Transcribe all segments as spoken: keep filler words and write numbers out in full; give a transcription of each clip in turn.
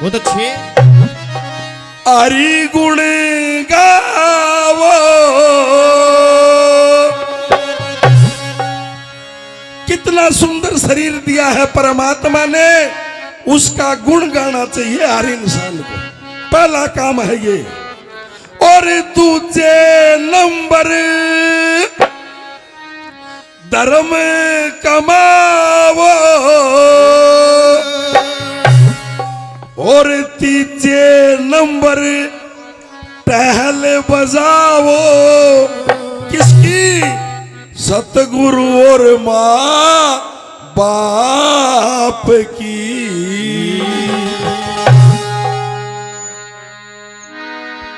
तो छे। हरि गुण गावो। कितना सुंदर शरीर दिया है परमात्मा ने, उसका गुण गाना चाहिए हर इंसान को। पहला काम है ये। और दूजे नंबर धर्म कमाओ और तीजे नंबर टहल बजाओ। किसकी? सतगुरु और माँ बाप की।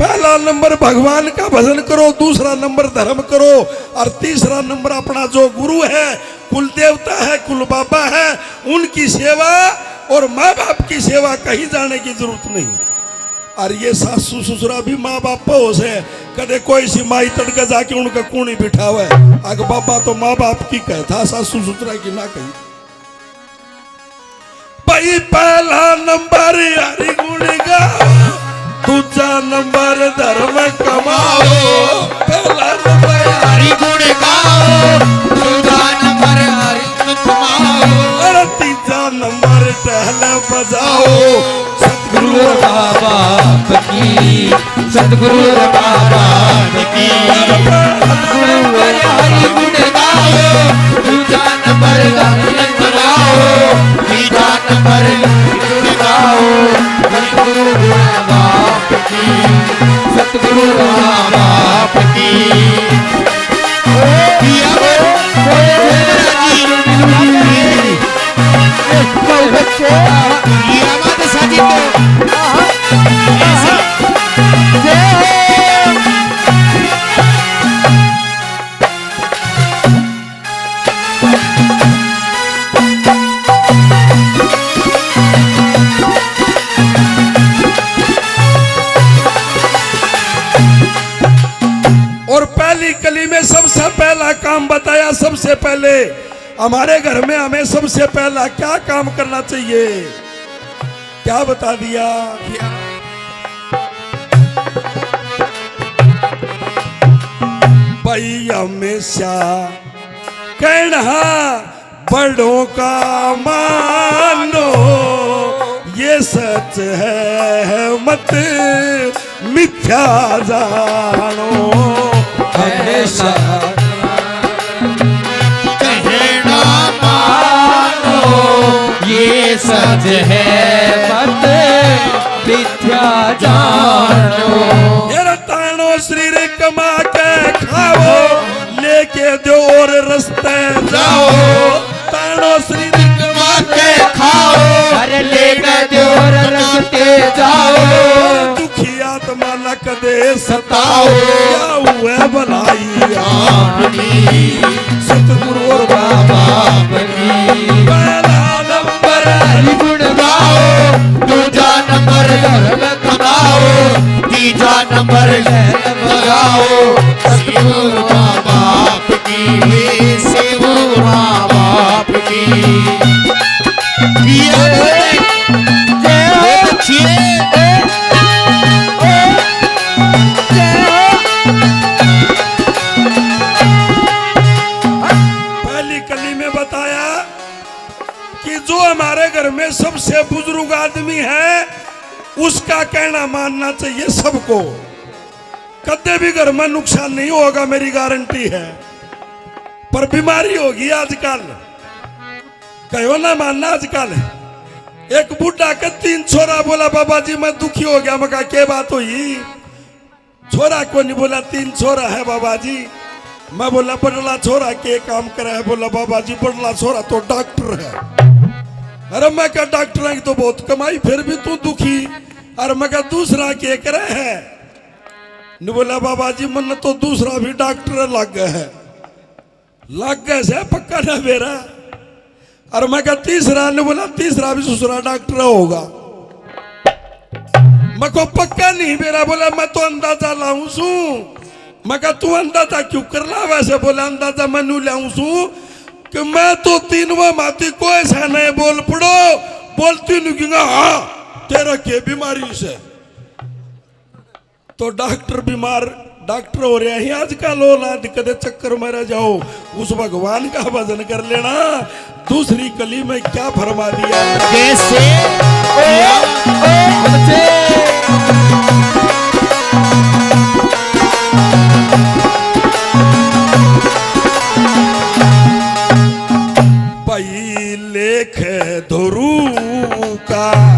पहला नंबर भगवान का भजन करो, दूसरा नंबर धर्म करो और तीसरा नंबर अपना जो गुरु है, कुल देवता है, कुल बाबा है, उनकी सेवा और माँ बाप की सेवा कहीं जाने की जरूरत नहीं। और ये सासू ससुरा भी माँ बाप पे हो से, कदे कोई सी माई तड़के जाके उनका कूणी बिठावे। अग बाबा तो माँ बाप की कहता, सासू ससुरा की ना कही। भाई पहला नंबर हरि गुण गाओ, दूजा नंबर धर्म कमाओ। पहला नंबर हरि गुण गाओ, दूजा नंबर हरि गुण कमाओ। अरे तीजा नंबर टहल बजाओ, सतगुरु और माँ बाप की, सतगुरु और माँ बाप की। सतगुरु और हरि गुण गाओ, दूजा नंबर धर्म कमाओ, तीजा नंबर गुण गाओ, सतगुरु और माँ बाप की, सतगुरु और माँ बाप की। और पहली कली में सबसे पहला काम बताया, सबसे पहले हमारे घर में हमें सबसे पहला क्या काम करना चाहिए? क्या बता दिया? भाई हमेशा कहना बड़ों का मानो, ये सच है मत मिथ्या जानो। हमेशा कहना मानो, ये सच है मत मिथ्या जानो। ये तानो शरीर कमा के खाओ, लेके दो और रस्ते जाओ। तानो शरीर कमा के खाओ, अरे लेके दो और रस्ते जाओ। दुखी आत्मा न कदे सताओ, या हुए भलाई आपकी, सतगुरु और माँ बाप की। पहला नंबर हरि गुण गाओ, दूजा नंबर धर्म कमाओ, तीजा नंबर शहर बजाओ। सतगुरु माँ बाप की, सतगुरु माँ बाप की। ये जय हो। बच्चे। पहली कली में बताया कि जो हमारे घर में सबसे बुजुर्ग आदमी है, उसका कहना मानना चाहिए सबको। कदे भी घर में नुकसान नहीं होगा, मेरी गारंटी है। पर बीमारी होगी आजकल, कहो ना मानना आजकल। एक बूढ़ा के तीन छोरा, बोला, "बाबा जी, मैं दुखी हो गया।" मैं कहा, "के बात हुई?" छोरा को नहीं बोला, "तीन छोरा है बाबा जी।" मैं बोला, "बड़ला छोरा के काम करे है?" बोला, "बाबा जी, बड़ला छोरा तो डॉक्टर है।" अरे मैं कहा, "डॉक्टर की तो बहुत कमाई, फिर भी तू दुखी।" अरे मैं कहा, "दूसरा के करे है?" नहीं बोला, "बाबा जी, मन तो दूसरा भी डॉक्टर लग है।" लागे से पक्का ना बेरा। और मैं कहा, "तीसरा?" ने बोला, "तीसरा भी ससुरा डॉक्टर होगा।" मैं को पक्का नहीं बेरा, बोला, "मैं तो अंदाजा लाऊं सूं।" मैं कहा, "तू अंदाजा क्यों कर ला वैसे?" बोला, "अंदाजा मैं न्यू लाऊं सूं कि मैं तो तीनवा माती कोई सा नहीं बोल पड़ो, बोलती न्यू क्यों हाँ।" तेरा के बीमारी से? तो डॉक्टर बीमार, डॉक्टर हो रहा है आजकल, औलाद कदे चक्कर मारा जाओ, उस भगवान का भजन कर लेना। दूसरी कली में क्या फरमा दिया? कैसे? ओ, ओ, बच्चे। भाई लेख ध्रुव का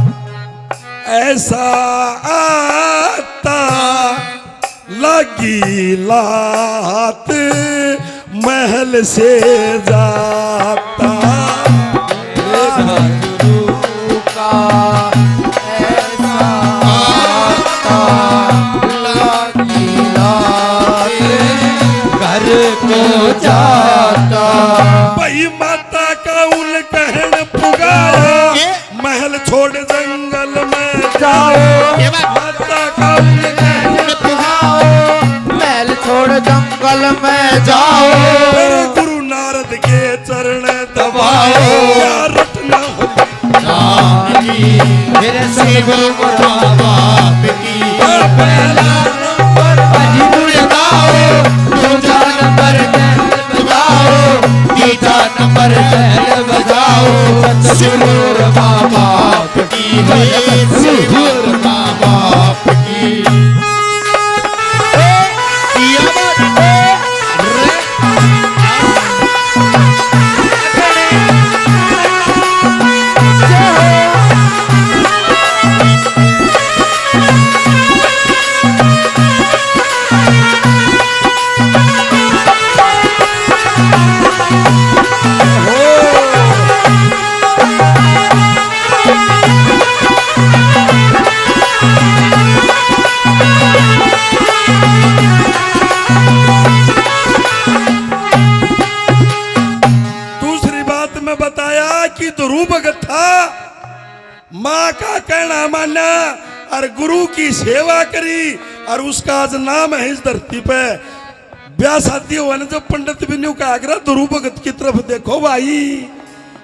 ऐसा आता, लागी लात महल से जाता। ध्रुव का ऐसा आता, लागी लात घर को जाता। भाई माता का उलकहण पुगाया, महल छोड़ जंगल में जाओ। ये बात। माता का उलकहण पुगाओ, महल छोड़ जंगल में जाओ। फिर गुरु नारद के चरण दबाओ। दबाओ। या रटना हो। राम की, मेरे सतगुरु बाबा की। पहला नंबर भजन गाओ, दूजा नंबर ढोल बजाओ, तीजा नंबर ढोल बजाओ। सतगुरु बाबा की, सतगुरु बाबा की। दूसरी बात मैं बताया कि ध्रुव भगत था, माँ का कहना माना और गुरु की सेवा करी और उसका आज नाम है इस धरती पे। ब्याह शादी हुआ ना, जब पंडित भी न्यू कहा करा, "ध्रुव भगत की तरफ देखो भाई,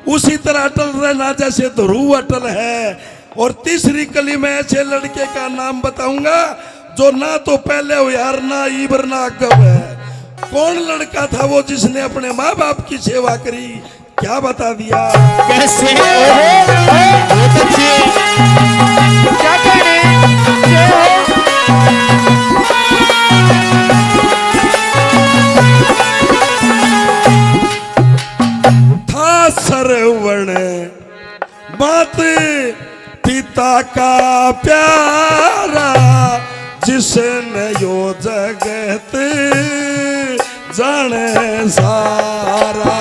उसी तरह अटल रहना जैसे ध्रुव अटल है।" और तीसरी कली में ऐसे लड़के का नाम बताऊंगा जो ना तो पहले हुआ और ना इबर ना अगब है। कौन लड़का था वो जिसने अपने माँ बाप की सेवा करी? क्या बता दिया? कैसे? ओहो, ओहो, बहुत अच्छे। क्या कहने? जय हो। था श्रवण मात पिता का प्यारा, जिसने यो जगत जाने सारा।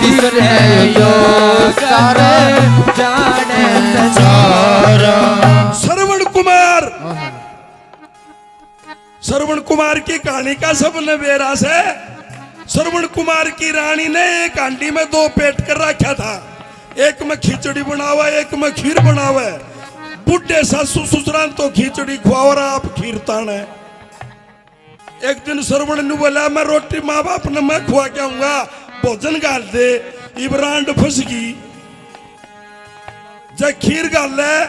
जिसने यो सारा जाने सारा। श्रवण कुमार। श्रवण कुमार की कहानी का सबने बेरा से। श्रवण कुमार की रानी ने एक हांडी में दो पेट कर रखा था, एक में खिचड़ी बनावे, एक में खीर बनावे। बुढ़े सासू ससुरान तो खिचड़ी खुआओ और आप खीर ताने। एक दिन श्रवण ने बोला, "मैं रोटी माँ बाप ने मैं खुआ के आऊंगा, भोजन घाल दे।" इब रांड फंस गई। जब खीर घाल ले,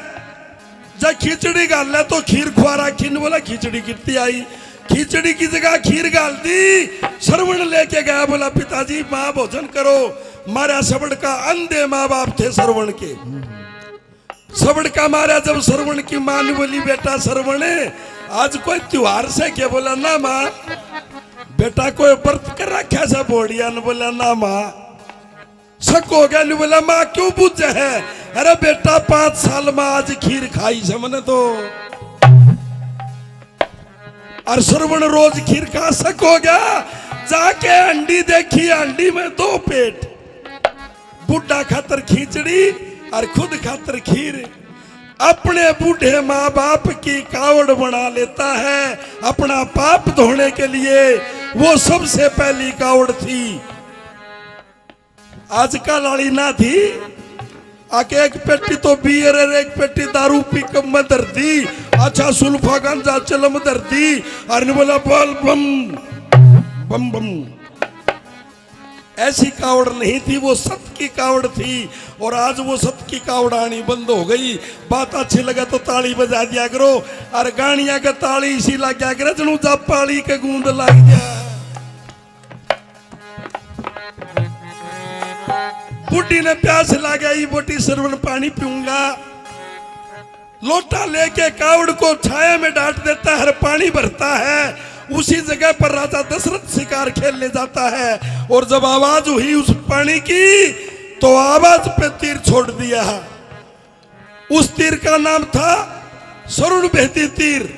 जब खिचड़ी घाल ले तो खीर खुआ रखी ने बोला, "खिचड़ी कितनी आई?" खिचड़ी की जगह खीर घाल दी। श्रवण लेके गया, बोला, "पिताजी, माँ भोजन करो।" मारा सबड़ का अंधे माँ बाप थे श्रवण के। सबड़ का मारा जब श्रवण की माँ ने बोली, "बेटा श्रवण, आज कोई त्योहार से क्या?" बोला, "ना माँ।" "बेटा, कोई व्रत कर रखा से बोड़िया ने?" बोला, "ना माँ।" शक हो गया, न्यू बोला, "माँ क्यों बुझे है?" "अरे बेटा, पाँच साल में आज खीर खाई से मैंने तो।" और श्रवण रोज खीर खा, शक हो गया, जाके हांडी देखी, हांडी में दो पेट, बुढ़ा खातर खिचड़ी और खुद खातर खीर। अपने बूढ़े माँ बाप की कावड़ बना लेता है अपना पाप धोने के लिए, वो सबसे पहली कावड़ थी। आजकल वाली ना थी, आके एक पेटी तो बियर और एक पेटी दारू पिकअप में धर दी, अच्छा सुल्फा गांजा चलम धर दी, और ने बोला, "बोल बम, बम बम।" ऐसी कावड़ नहीं थी, वो सत की कावड़ थी। और आज वो सत की कावड़ आनी बंद हो गई। बात अच्छी लगे तो ताली बजा दिया करो, और गानिया के ताली इसी लग गया करे, जणू जापाली के गूंद लग गया। बुढ़ी ने प्यास लग गई, बोटी सरवण पानी पीऊंगा। लोटा लेके कावड़ को छाया में डाल देता है, पानी भरता है। उसी जगह पर राजा दशरथ शिकार खेलने जाता है, और जब आवाज हुई उस पानी की, तो आवाज पे तीर छोड़ दिया। उस तीर का नाम था सरुण भेदी तीर।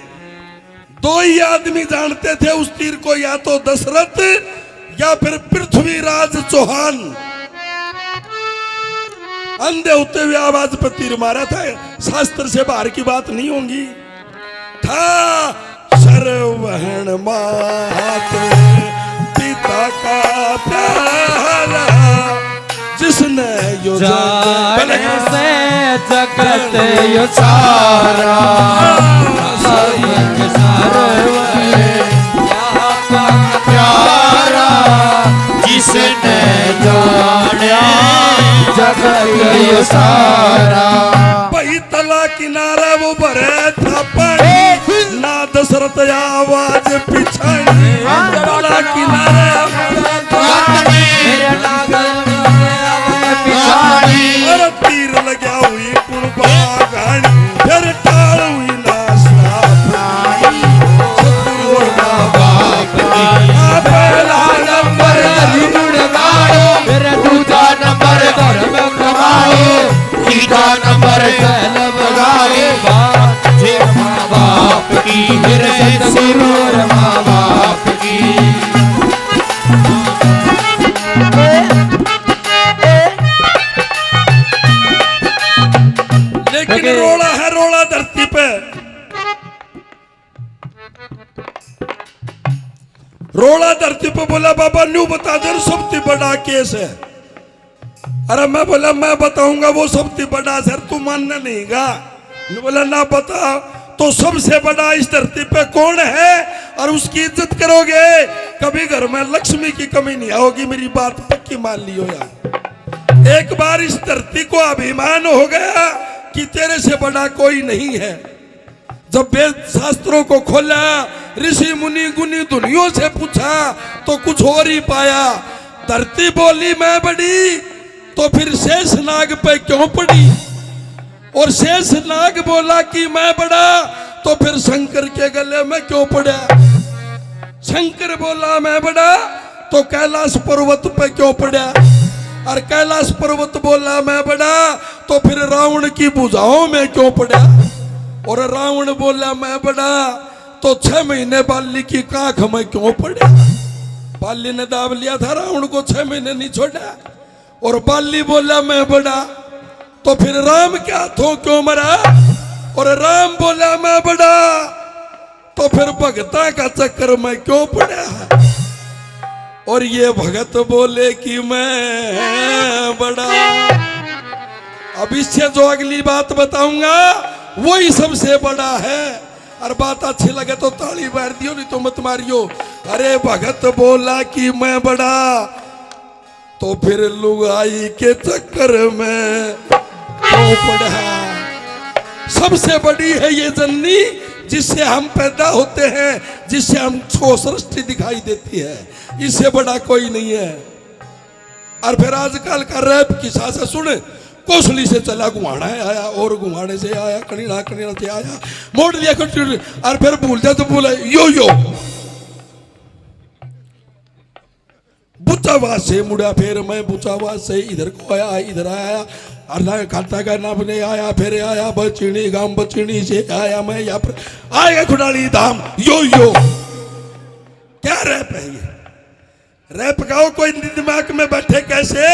दो ही आदमी जानते थे उस तीर को, या तो दशरथ या फिर पृथ्वीराज चौहान। अंधे होते हुए आवाज पर तीर मारा था, शास्त्र से बाहर की बात नहीं होगी। था सरवण मात पिता का प्यारा, जिसने यो जाने से जगत यो सारा। प्यारा, जिसने जाने जगत यो सारा। भाई तला किनारा वो भरे था पानी, ना दशरथ आवाज पिछानी। तला किनारा और तीर लग्या हुई कुण बागानी, फिर टाल हुई ना साफानी। सतगुरु और माँ बाप की। पहला नंबर धर्म कमाओ, फिर दूजा नंबर धर्म कमाओ, तीजा नंबर कलम गाए। बात जे माँ बाप की, फिर सतगुरु और माँ बाप की। लेकिन रोला है, रोला धरती पे। रोला धरती पे बोला, "बाबा, न्यू बता दे, सबसे बड़ा केस है।" अरे मैं बोला, "मैं बताऊंगा वो सबसे बड़ा सर, तू मानना नहीं गा।" मैं बोला, "ना बता।" "तो सबसे बड़ा इस धरती पे कौन है और उसकी इज्जत करोगे? कभी घर में लक्ष्मी की कमी नहीं आओगी, मेरी बात पक्की मान लियो यार।" एक बार इस धरती को अभिमान हो गया कि तेरे से बड़ा कोई नहीं है। जब वेद शास्त्रों को खोला, ऋषि मुनि गुनी धुनियों से पूछा, तो कुछ और ही पाया। धरती बोली मैं बड़ी, तो फिर शेष नाग पे क्यों पड़ी? और शेष नाग बोला कि मैं बड़ा, तो फिर शंकर के गले में क्यों पड़ा? शंकर बोला मैं बड़ा, तो कैलाश पर्वत पे क्यों पड़ा? और कैलाश पर्वत बोला मैं बड़ा, तो फिर रावण की भुजाओं में क्यों पड़ा? और रावण बोला मैं बड़ा, तो छह महीने बाली की काख में क्यों पड़ा? बाली ने दाब लिया था रावण को, छह महीने नहीं छोड़ा। और बाली बोला मैं बड़ा, तो फिर राम के हाथों क्यों मरा? और राम बोला मैं बड़ा, तो फिर भगता का चक्कर में क्यों पड़ा? और ये भगत बोले कि मैं बड़ा। अब इससे जो अगली बात बताऊंगा, वही सबसे बड़ा है। और बात अच्छी लगे तो ताली मार दियो, नहीं तो मत मारियो। अरे भगत बोला कि मैं बड़ा, तो फिर लुगाई के चक्कर में क्यों पड़ा? सबसे बड़ी है ये जननी, जिससे हम पैदा होते हैं, जिससे हमको सृष्टि दिखाई देती है, इससे बड़ा कोई नहीं है। और फिर आजकल का रैप की सास सुन, कोसली से चला गुहाना है आया, और गुहाने से आया, कणीना, कणीना से आया, मोड़ लिया कंट्री, और फिर भूल जा तो बोले यो यो। बुचावा से मुड़ा, फिर मैं बुचावा से इधर को आया, इधर आया, और ना खाता का नाम नहीं आया, फिर आया बचनी, गांव बचनी से आया मैं यहाँ पर, आया खुडाली धाम, यो यो। क्या रैप है ये? रैप गाओ, कोई दिमाग में बैठे कैसे?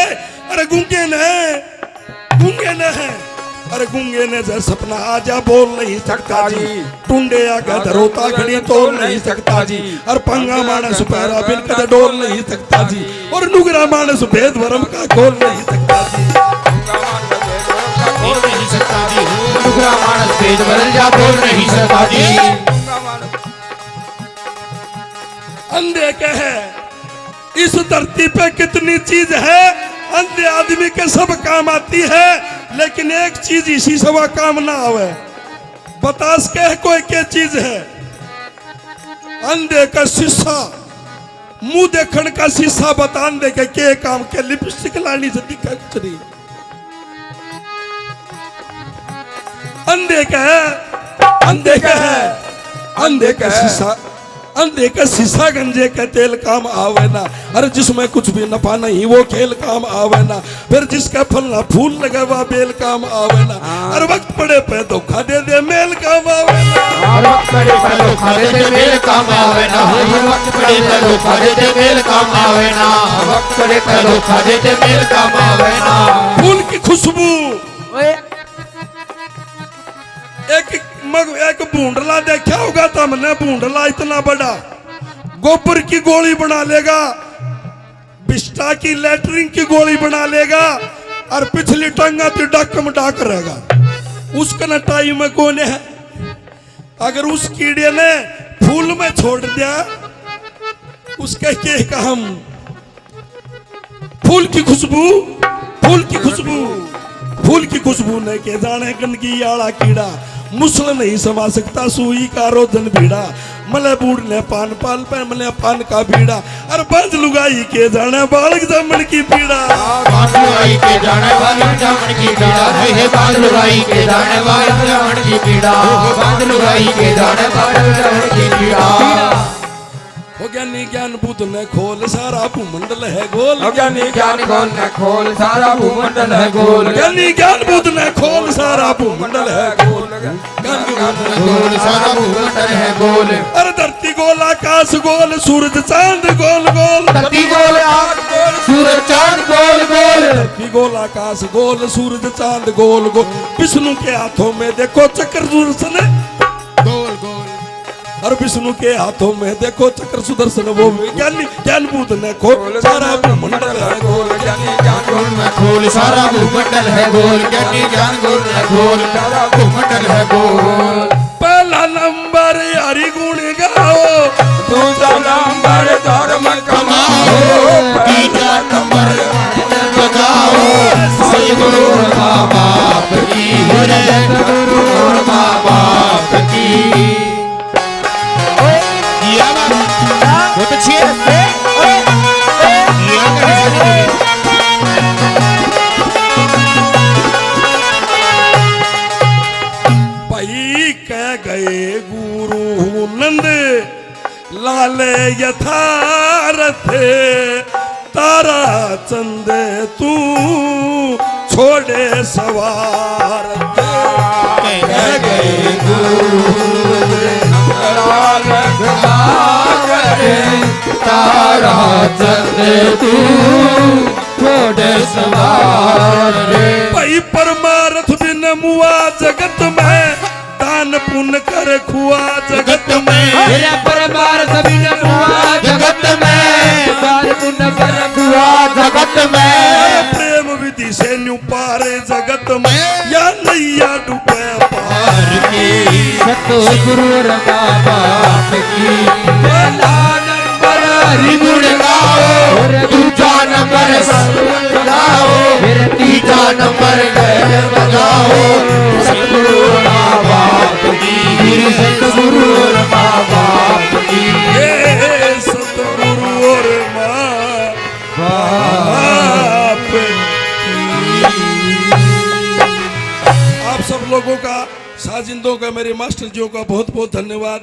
अरे गूंगे ने, गूंगे ने हैं। अरे गूंगे ने जब सपना आ जा, बोल नहीं सकता जी। टुंडे आगे धरोता खड़ी तोल नहीं सकता जी। और पंगा मानस पैरा बिन कदे डोल नहीं सकता जी। और नुगरा मानस भेद भरम का खोल नहीं सकता जी। खोल नहीं सकता जी। नुगरा मानस भेद भरम का खोल नहीं सकता जी। अंधे कहे इस धरती पे कितनी चीज है, अंधे आदमी के सब काम आती है, लेकिन एक चीज इसी सवा काम ना आवे। बतास कह कोई के चीज है? अंधे का शीशा, मुंह देखण का शीशा बता, अंधे के के काम के, लिपस्टिक लानी से दिखा कुछ नहीं। अंधे का है, अंधे का है, अंधे का शीशा, अंधे का शीशा गंजे का तेल काम आवे ना। अरे जिसमें कुछ भी नफा नहीं वो खेल काम आवे ना। फिर जिसका फलना फूल लगे वा बेल काम आवे ना। हाँ। अरे वक्त पड़े पे धोखा दे दे मेल काम आवे ना। हाँ, वक्त पड़े पे धोखा दे दे मेल काम आवे ना। हाँ, वक्त पड़े पे धोखा दे दे मेल काम आवे ना। वक्त पड़े पे धोखा दे दे मेल काम आवे ना। फूल की खुशबू। ओए। एक मग-, एक भूंडला देखा होगा तो हमने, भूंडला इतना बड़ा गोबर की गोली बना लेगा, बिस्टा की लेटरिन की गोली बना लेगा और पिछली टांगा पे डाकम डाक रहेगा। उसका ना टाइम में कौन है? अगर उस कीड़े ने फूल में छोड़ दिया, उसके के काम? फूल की खुशबू, फूल की खुशबू, फूल की खुशबू ने के जाने गंदगी आला कीड़ा। मुसल नहीं समा सकता सुई का रोजन भीड़ा। मले बूढ़ ने पान पाल पे मले पान का बीड़ा। अरे बांझ लुगाई के जाने बालक जामन की पीड़ा। बांझ लुगाई के जाने बालक जामन की पीड़ा। हे, हे, बांझ लुगाई के जाने बालक जामन की पीड़ा। बांझ लुगाई के जाने बालक जामन की पीड़ा। ओ ज्ञानी ज्ञान बुद्ध ने खोल, सारा भूमंडल है गोल। ओ ज्ञानी ज्ञान बुद्ध ने खोल, सारा भूमंडल है गोल। ज्ञानी ज्ञान बुद्ध ने खोल, सारा भूमंडल है गोल। ज्ञान बुद्ध ने खोल, सारा भूमंडल है गोल। अरे धरती गोल, आकाश गोल, सूरज चांद गोल गोल। धरती गोल, आकाश गोल, सूरज चांद गोल गोल। धरती गोल, आकाश गोल, सूरज चांद गोल गोल। विष्णु के हाथों में देखो चक्र सुदर्शन। गोल गोल। और विष्णु के हाथों में देखो चक्र सुदर्शन, वो ज्ञानी ज्ञान बुद्ध ने खोल, सारा भूमंडल है गोल। ज्ञानी ज्ञान बुद्ध ने खोल, सारा भूमंडल है गोल। ज्ञानी ज्ञान बुद्ध ने खोल, सारा भूमंडल है गोल। पहला नंबर हरि गुण गाओ, दूसरा नंबर धर्म कमाओ, तीसरा नंबर बजाओ। सतगुरु माँ बाप की, सतगुरु माँ बाप की। बहुत अच्छी है। भाई कह गए गुरु नंद लाल यथारथ, तारा चंद तू छोड़े स्वार्थ। कह गए गुरु लाल यथारथ, तारा चंद तू छोड़े स्वार्थ। भाई परमार्थ बिन मुआ जगत में, दान पुण्य कर खुआ जगत में। मेरा परमार्थ बिन मुआ जगत में, दान पुण्य कर खुआ जगत में। प्रेम विधि से न्यू पार जगत में, या नैया डूबे पार की। सतगुरु और माँ बाप की। पहला नंबर हरि गुण गाओ, और दूजा नंबर सतगुरु गाओ, फिर तीजा नंबर गए बजाओ। सतगुरु और माँ बाप की, फिर सतगुरु और माँ बाप की। हे सतगुरु और माँ बाप की। आप सब लोगों का, साजिंदों का, मेरे मास्टर जियों का बहुत बहुत धन्यवाद।